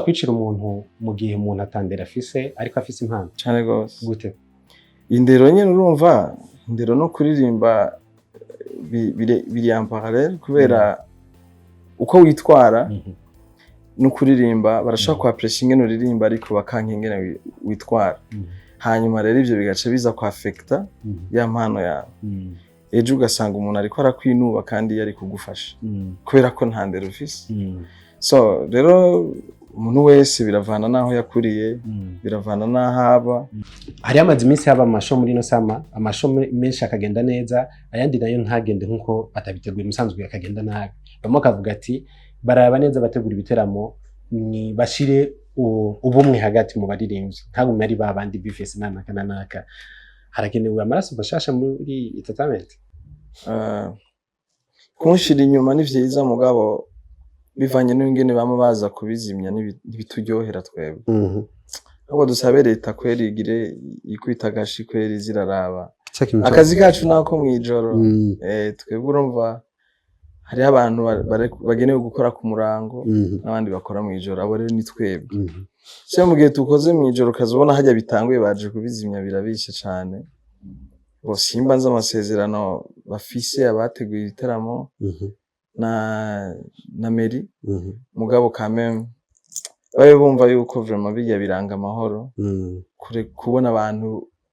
Kwicira umuntu mu gihe umuntu atandera afise, ariko afise impano? Cane gose. Gute? Indero nyene, urumva, indero no kuririmba biri en parallèle, kubera uko witwara no kuririmba barashobora kwapprécier ingene uririmba, ariko bakanka ingene witwara. Hanyuma rero ivyo bigaca biza kwaffecta ya mpano yawe. Ejo ugasanga umuntu ariko arakwinuba kandi yari kugufasha, kubera ko nta ndero ufise. So rero umuntu wese biravana n'aho yakuriye, biravana n'aho aba. Hari hamaze iminsi haba amashow muri ino summer, amashow menshi akagenda neza, ayandi nayo ntagende nk'uko batabiteguye musanzwe, akagenda nabi. Bamwe bakavuga ati baraba neza bategura ibiteramo, ni bashire ubumwe hagati mu baririmbyi, ntagume ari ba bandi B-Face nanaka na naka. Harakenewe amaraso mashasha muri entertainment. Kunshira inyuma ni vyiza, mugabo bivanye n'ingene bama baza kubizimya ntibituryohera twebwe. Ahubwo dusabe leta kweri igire ikubita agashi kweri, ziraraba akazi kacu nako mw'ijoro. Twebwe urumva hariho abantu bagenewe gukora ku murango n'abandi bakora mw'ijoro, abo rero ni twebwe. So mu gihe tukoze mw'ijoro ukazibona hajya bitanguye baje kubizimya, birabishe cane. Bo simba nzi amasezerano bafise abateguye ibiteramo na mairie, mugabo quand même babe bumva yuko vraiment bijya biranga amahoro kure kubona abantu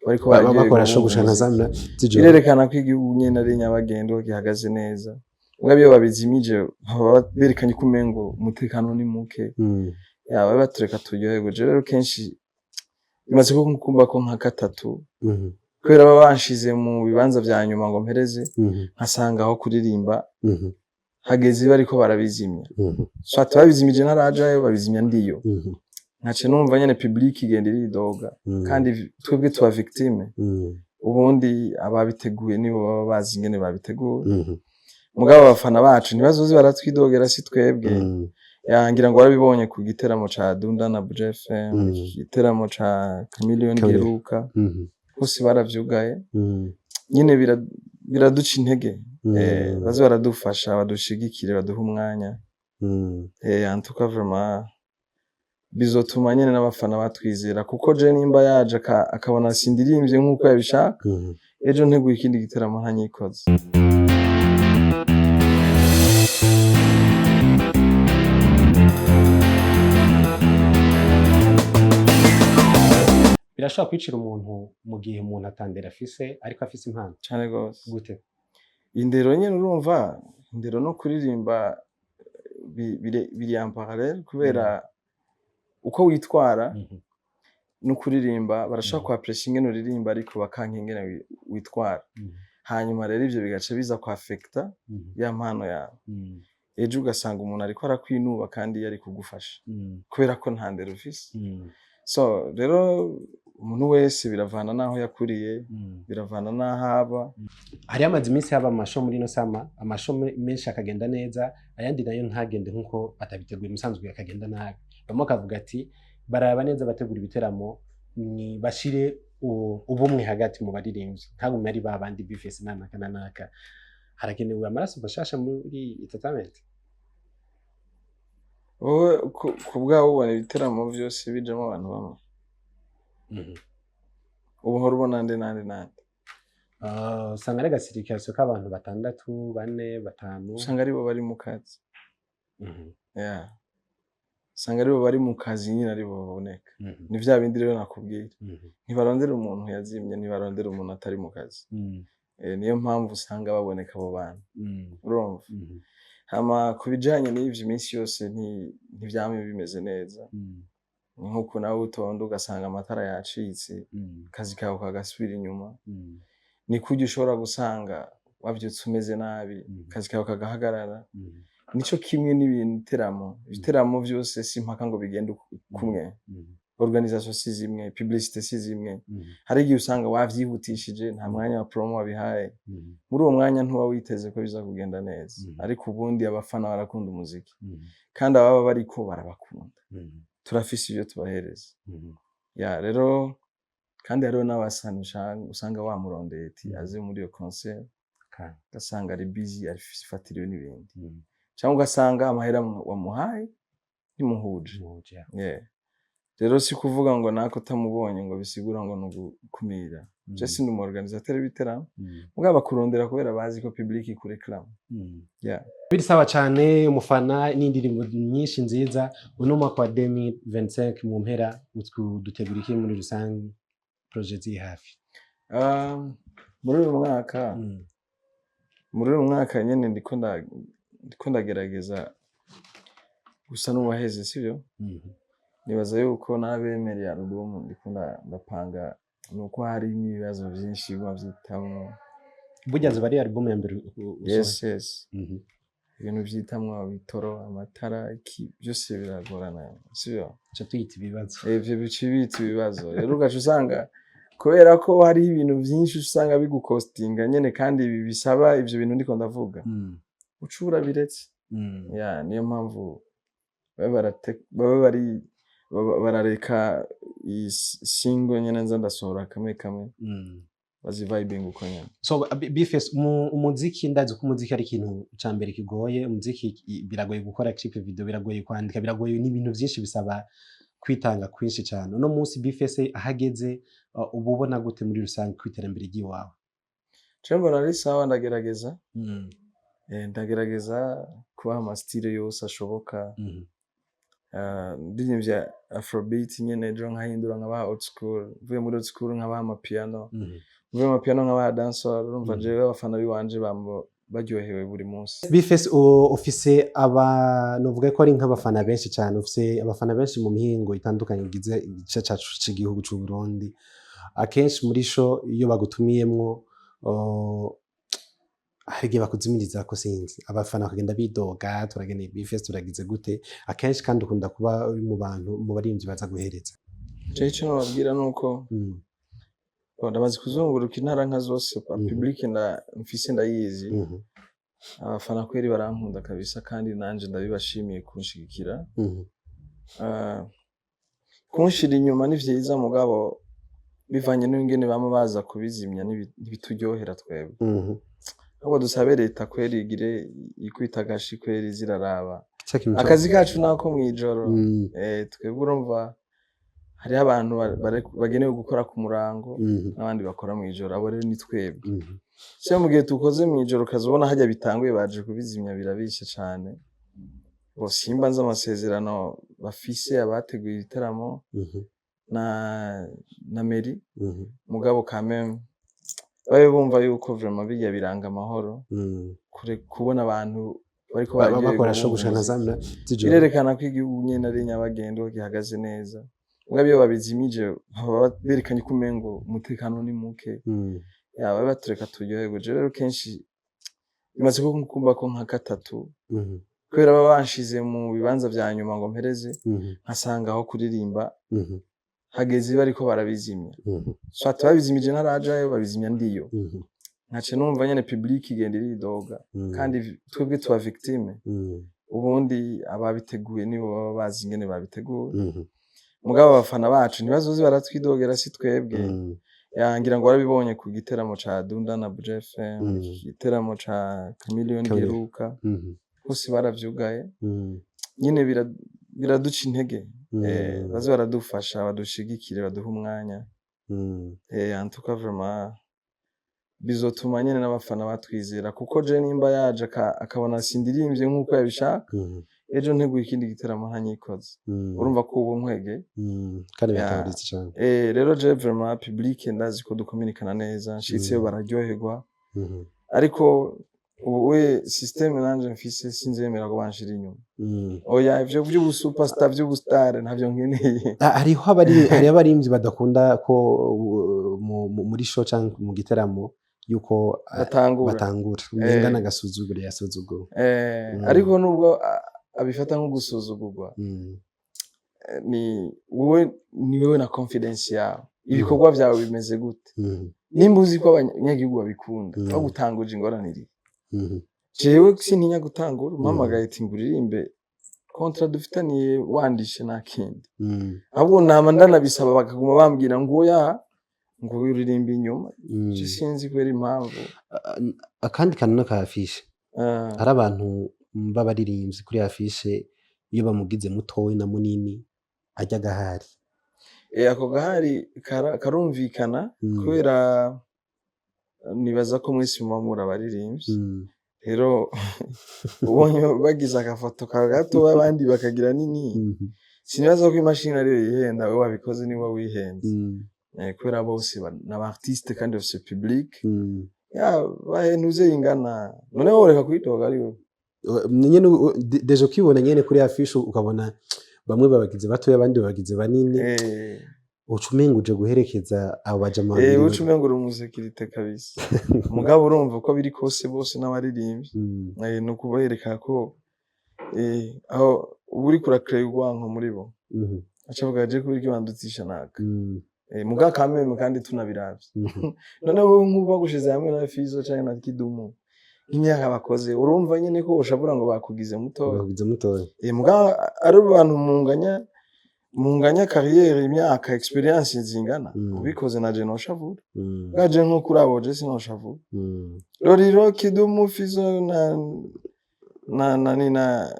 bariko bararyoherwa bakora show bumva gushika nka umuziki. za z'ijoro. Birerekana ko igihugu nyene ari nyabagendwa, gihagaze neza. Mugabo iyo babizimije baba berekanye ko umengo umutekano ni muke. Yaba batureka turyoherwe. Jewe rero kenshi bimaze ko kumva ko nka gatatu, kubera baba banshize mu bibanza vya nyuma ngo mpereze, nkasanga aho kuririmba hageze bariko barabizimya. Soit babizimije ntarajayo, babizimya ndiyo, nkaca numva nyene public igenda iridoga, kandi twebwe tuba victime. Ubundi ababiteguye nibo baba bazi ingene babiteguye, mugabo abafana bacu ntibazozi baratwidogera, si twebwe. Yangira ngo warabibonye ku giteramo ca Dunda na Buja FM, igiteramo ca Chameleone Chameleone. giheruka, bose baravyugaye. Nyene biraduca intege. Baze baradufasha, badushigikire, baduhe umwanya. En tout cas vraiment bizotuma nyene n'abafana batwizera, kuko je nimba yaje akabona sindirimbye nk'uko yabishaka, ejo nteguye ikindi giteramo ntanyikoze. Birashobora kwicira umuntu mu gihe umuntu atandera afise, ariko afise impano? Cane gose. Gute? Indero nyene, urumva, indero no kuririmba biri en parallèle, kubera uko witwara no kuririmba barashobora kwapprécier ingene uririmba, ariko bakanka ingene witwara. Hanyuma rero ivyo bigaca biza kwaffecta ya mpano yawe. Ejo ugasanga umuntu ariko arakwinuba kandi yari kugufasha, kubera ko nta ndero ufise. So rero umuntu wese biravana n'aho yakuriye, biravana n'aho aba. Hari hamaze iminsi haba amashow muri ino summer, amashow menshi akagenda neza, ayandi nayo ntagende nk'uko batabiteguye musanzwe, akagenda nabi. Bamwe bakavuga ati baraba neza bategura ibiteramo, ni bashire ubumwe hagati mu baririmbyi, ntagume ari ba bandi B-Face nanaka na naka. Harakenewe amaraso mashasha muri entertainment. Wowe ku bwawe ubona ibiteramo vyose bijamwo abantu bamwe? Ubu uhora ubona nde nande nande? Ah, usanga ari agasirikasiyo k'abantu batandatu, bane, batanu. Usanga aribo bari mu kazi. Yeah. Usanga aribo bari mu kazi nyine, aribo baboneka. Ni vya bindi rero nakubwira, ntibarondera umuntu yazimye, ntibarondera umuntu atari mu kazi. Niyo mpamvu usanga baboneka abo bantu, urumva. Hama ku bijanye n'ivyo, iminsi yose ntivyamye bimeze neza. Ni nk'uko nawe utonda ugasanga amatara yacitse, akazi kawe kagasubira inyuma. Ni kurya ushobora gusanga wavyutse umeze nabi, akazi kawe kagahagarara. Nico kimwe n'ibiteramo. Ibiteramo vyose si impaka ngo bigende kumwe. Organisation si zimwe, publicité si zimwe. Hari igihe usanga wavyihutishije, nta mwanya wa promo wabihaye. Muri uwo mwanya ntuba witeze ko biza kugenda neza. Ariko ubundi abafana barakunda umuziki, kandi ababa bariko barabakunda, turafise ivyo tubahereza. Ya rero kandi hariho n'abasani usanga wamurondeye ati aze muri iyo concert, ugasanga ari busy, afatiriwe n'ibindi, cyangwa ugasanga amahera wamuhaye ntimuhuje. Muhuje, yeah. Yeah. Rero si kuvuga ngo nako utamubonye ngo bisigura ngo ni ugukumira. Je sindi umu organisateur w'ibiteramo, mugabo bakurondera kubera bazi ko public ikureklama. Yeah. Biri sawa cyane. Umufana n'indirimbo nyinshi nziza. Uno mwaka wa 2025 mu mpera dutegura iki muri rusange, projet ziri hafi? Muri uyu mwaka, muri uyu mwaka nyene ndiko ndagerageza gusa n'uwaheze, sibyo? Nibaza yuko n'abemereye album ndiko ndapanga, nuko hari n'ibibazo vyinshi biguma vyitamwo. Burya ziba ari album ya mbere usohoye? Yes. Ibintu vyitamwo, ibitoro, amatara, iki, byose biragorana, sibyo? Tuca tuyita ibibazo. Ivyo bica bita ibibazo. Rero ugaca usanga kubera ko hariho ibintu vyinshi usanga bigukostinga nyene, kandi ibi bisaba ivyo bintu ndiko ndavuga, uca urabiretse. Ya, niyo mpamvu babe bari barareka iyi single nyene nza ndasohora kamwe kamwe, bazivibing uko nyene. So B-Face, umuziki, ndazi ko umuziki ari ikintu ca mbere kigoye. Umuziki biragoye gukora clip video, biragoye kwandika, biragoye n'ibintu vyinshi, bisaba kwitanga kwinshi cyane. Uno munsi B-Face ahageze, uba ubona gute muri rusange ku iterambere ry'iwawe? Je mbona ari sawa, ndagerageza. Ndagerageza kubaha ama style yose ashoboka. Ndirimbye afrobeat nyene, ejo nkahindura nkabaha old school, mvuye muri old school nkabaha amapiano, mvuye mu mapiano nkabaha dancehall. Urumva, jewe abafana biwanje bamba baryohewe buri munsi. B-Face, ufise aba novuga ko ari nk'abafana benshi cyane, ufise abafana benshi mu mihingo itandukanye igize igice cacu c'igihugu c'u Burundi. Akenshi muri show iyo bagutumiyemwo, hari igihe bakuzimiriza ko sinzi, abafana bakagenda bidoga: "Turageneye B-Face, turagize gute?" Akenshi kandi ukunda kuba uri mu bantu, mu baririmbyi baza guhereza. Jewe ico nobabwira nuko bon, ndamaze kuzunguruka intara nka zose, public mfise ndayizi. Abafana kweri barankunda kabisa, kandi nanje ndabibashimiye kunshigikira. Kunshira inyuma ni vyiza, mugabo bivanye n'ingene bama baza kubizimya ntibituryohera twebwe. Ahubwo dusabe leta kweri igire ikwita agashi kweri, ziraraba Ca kintu akazi kacu nako mw'ijoro. Twebwe urumva hariho abantu bagenewe gukora ku murango n'abandi bakora mw'ijoro, abo rero ni twebwe. Se mu gihe tukoze mw'ijoro ukazibona harya bitanguye baje kubizimya, birabishe cane. Bo simba nzi amasezerano bafise abateguye ibitaramo na mairie, mugabo quand même babe bumva yuko vraiment bijya biranga amahoro kure kubona abantu bariko bararyoherwa bakora show bumva gushika nka umuziki. saa z'ijoro. Birerekana ko igihugu nyene ari nyabagendwa, gihagaze neza. Mugabo iyo babizimije baba berekanye ko umengo umutekano ni muke. Yaba batureka turyoherwe. Jewe rero kenshi bimaze kumba ko nka gatatu, kubera baba banshize mu bibanza vya nyuma ngo mpereze, nkasanga aho kuririmba hageze bariko barabizimya, soit babizimije ntarajayo, babizimya ndiyo, nkaca numva nyene public igenda iridoga, kandi twebwe tuba victime. Ubundi ababiteguye nibo baba bazi ingene babiteguye, mugabo abafana bacu ntibazoze baratwidogera, si twebwe. Ngira ngo warabibonye ku giteramo ca Dunda na Buja FM, igiteramo ca Chameleone Chameleone. giheruka, hose baravyugaye. Nyene biraduca intege. Baze baradufasha, badushigikire, baduhe umwanya. En tout cas vraiment bizotuma nyene n'abafana batwizera, kuko je nimba yaje akabona sindirimvye nk'uko yabishaka, ejo nteguye ikindi giteramo ntanyikoze, urumva ko ubu nkwege. Kandi Ya. biratahuritse cane. Rero je vraiment public ndazi ko dukominikana neza, nshitseyo bararyoherwa. Ariko ubu we système nanje mfise, sinzemera ko banshira inyuma. Oya, ivyo vy'ubu superstar, vy'ubustar ntavyo nkeneye. Ah, hariho abarimvyi badakunda ko muri show canke mu giteramo yuko batangura. Batangura, umenga n'agasuzuguro, yasuzuguwe. Ariko nubwo abifata nko gusuzugurwa, ni wowe, ni wewe na confidence yawe, ibikorwa vyawe bimeze gute. Nimba uzi ko abanyagihugu babikunda, bagutanguje ingorane iri. Jewe sintinya gutangura, umpamagaye ati ngo uririmbe, contrat dufitaniye wandishe nta kindi. Ahubwo nama ndanabisaba, bakaguma bambwira ngo oya, ngo uririmba inyuma. Je sinzi kubera impamvu. Akandi kantu n'aka affiche. Hari abantu b'abaririmbyi kuri affiche. Iyo bamugize mutoyi na munini, arya agahari. Ako gahari karumvikana kubera nibaza ko mwese muba muri abaririmbyi. Rero ubonye bagize agafoto kawe gato, abandi bakagira nini, sinibaza ko imashini ariyo yihenda. We wabikoze niwe wihenze. Kubera bose ni aba artiste kandi bafise public. Ya bahentuze ingana, noneho woreka kwidoga ari we. Nyene déjà ukibona nyene kuri affiche, ukabona bamwe babagize batoya, abandi babagize banini, uca umenga uje guherekeza abo bajama babiri. Uca umenga uri umusécurité kabisa. Mugabo urumva uko biri kose bose n'abaririmbyi. Ni ukubereka ko aho uba uriko urakreye urwanko muri bo, aca avuga je kubera iki bandutisha naka. Muga kameme kandi tunabiravye, none wowe nk'ubu bagushize hamwe na Fizo canke na Kidumu, nk'imyaka bakoze, urumva nyene ko ushabura ngo bakugize mutoya. Bakugize mutoya. Muga ari abantu munganya carrière, imyaka, expérience zingana, ubikoze na je noshavura. Bwaje nko kuri abo, je sinoshavura. Lolilo, Kidumu, Fizo na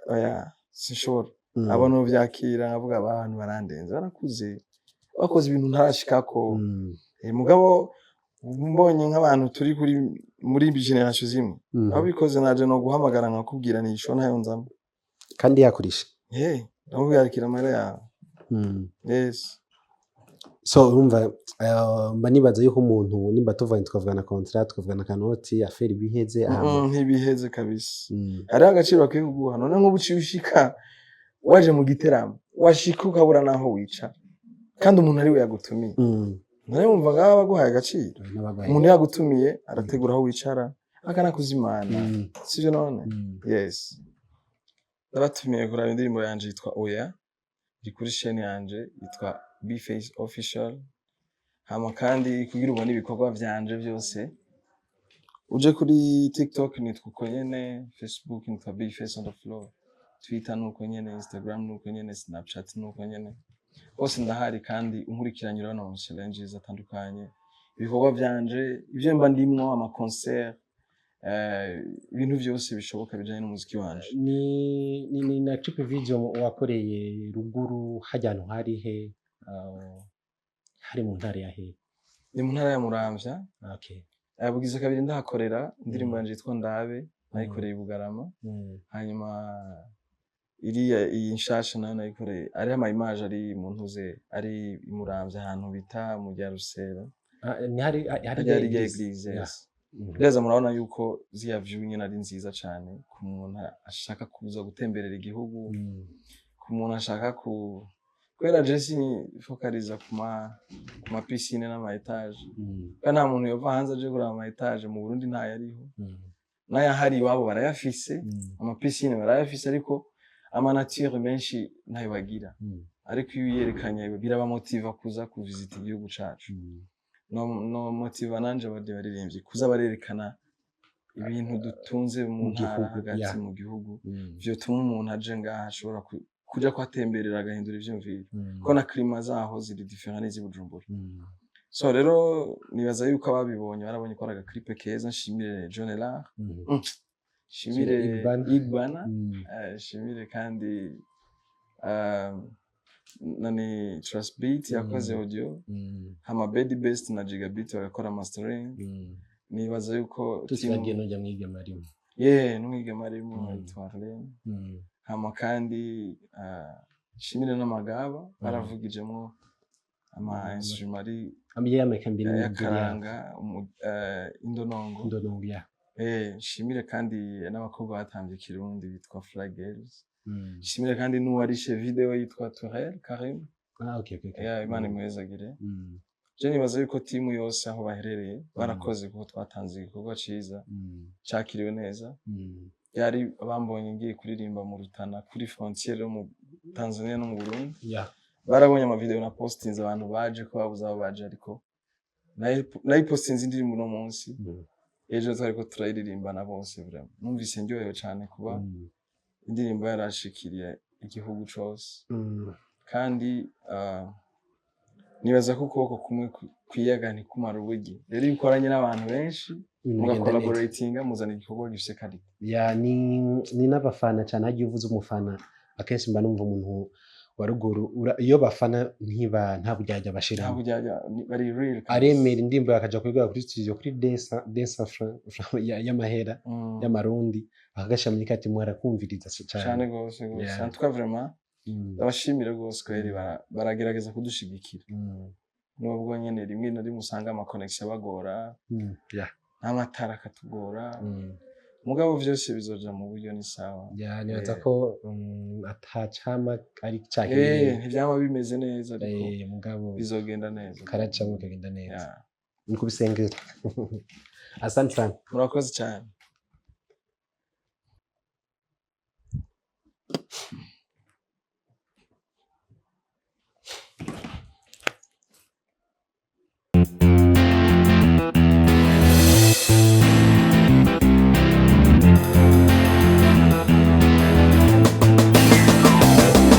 oya, sinshobora. Abo novyakira nkavuga abantu barandenze, barakuze, bakoze ibintu ntarashikako. Mugabo mbonye nk'abantu turi kuri muri génération zimwe, aho bikoze naje no guhamagara nkakubwira nisho ntayo nzamo. Kandi yakurisha. Ndamubwira akira amahera yawe. Yes. So urumva, mba nibaza yuko umuntu nimba tuvanye, tukavugana contrat, tukavugana kanoti, affaire ibiheze hama. Ntibiheze kabisa. Hariho agaciro bakwiye kuguha. None nk'ubu uciye ushika waje mu giteramo, washika ukabura n'aho wicara, kandi umuntu ari we yagutumiye. None wumva ngaho baguhaye agaciro? N'abagwayi. Umuntu yagutumiye arategura aho wicara, akanakuzimana. Sivyo none? Yes, ndabatumiye kuraba indirimbo yanje yitwa Oya, iri kuri chaîne yanje yitwa Bface Official. Hama kandi kugira ubone ibikorwa vyanje vyose, uje kuri TikTok nitwa uko nyene, Facebook nitwa Bface on the floor, Twitter nuko nyene, Instagram nuko nyene, Snapchat nuko nyene, hose ndahari. Kandi unkurikiranye urabona mu challenges atandukanye, ibikorwa vyanje, ivyo mba ndimwo, ama concert, ibintu vyose bishoboka bijanye n'umuziki wanje. Ni na clip video wakoreye ruguru hajya ahantu hari he, hari mu ntara ya he? Ni mu ntara ya Muramvya. Bugize kabiri ndahakorera indirimbo yanje yitwa Ndabe, nayikoreye i Bugarama. Hanyuma iriya iyi nshasha nayo nayikoreye, ariho ama image ari mu ntuze, ari i Muramvya, ahantu bita mu rya Rusera. Ah, ni hari hari harya hari église. Église, yes. Reza murabona yuko ziriya view nyene ari nziza cane ku muntu ashaka kuza gutemberera igihugu, ku muntu ashaka ku kubera je sinifokaliza ku ma piscine n'ama étage, kubera nta muntu yova hanze aje kuraba ama étage mu Burundi, ntayariho. N'ayahari iwabo barayafise. Ama piscine barayafise, ariko ama nature menshi ntayo bagira. Ariko iyo uyerekanye birabamotiva kuza kuvisita igihugu cacu. No motiva nanje abandi baririmbyi kuza barerekana ibintu dutunze mu Mu ntara gihugu, hagati mu gihugu, vyotuma umuntu aje ngaha ashobora kuja kuhatemberera agahindura ivyumviro, ko na climat zaho ziri différent n'iz'i Bujumbura. So rero nibaza yuko ababibonye barabonye ko ari agaclip keza. Nshimire John Elar, nshimire Igbana. Igbana, nshimire kandi nani, Trust Beat yakoze audio, hama Bedi Best na Gigabit bagakora mastering. Nibaza yuko Tutibagiye n'ujya mwigeme arimo. Yeah, n'umwigeme arimo yitwa Arlene. Hama kandi nshimire n'amagaba baravugijemwo ama instrument ari Y'amakambiri y'akaranga, indonongo. Indonongo, ya. Nshimire kandi n'abakobwa batamvye ikirundi bitwa Fly Girls. Nshimire kandi n'uwarishe video yitwa Tourelle Karim. Ah, okay. Yeah, Imana imuhezagire. Je nibaza yuko timu yose aho baherereye barakoze, kuko twatanze igikorwa ciza cakiriwe neza. Yari bambonye ngiye kuririmba mu Rutana, kuri frontière yo mu Tanzania no mu Burundi. Barabonye amavideo na postinze, abantu baje ko babuze aho baje, ariko nayipostinze indirimbo uno munsi, ejo twariko turayiririmbana bose. Vraiment numvise ndyohewe cane kuba indirimbo yarashikiriye igihugu cose. Kandi nibaza ko ukuboko kumwe kwiyaga ntikumara ubugi. Rero iyo ukoranye n'abantu benshi, Ibintu bigenda neza. mugakolaboratinga, muzana igikorwa gifise qualité. Ya, ni n'abafana cyane. Hagiye uvuze umufana Akenshi mba numva umuntu wa ruguru iyo bafana ntiba nta buryarya bashiramo. Ntabwo byajya bari real kabisa. Aremera indirimbo akaja kuyigura kuri studio kuri desa franc y'amahera y'amarundi, akagashira muri kati mwarakumviriza Cyane cyane. gose gose. En tout cas, vraiment, ndabashimire rwose kweri, baragerageza kudushigikira, nubwo nyene rimwe na rimwe usanga ama connexion abagora, n'amatara akatugora, mugabo vyose bizoja mu buryo, ni sawa. Yeah, nibaza Eh. ko atacama ari ca kinini. Ntivyama bimeze neza, ariko Mugabo bizogenda neza. Karacamo kagenda neza. Ni kubisengera. Asante sana. Murakoze cyane.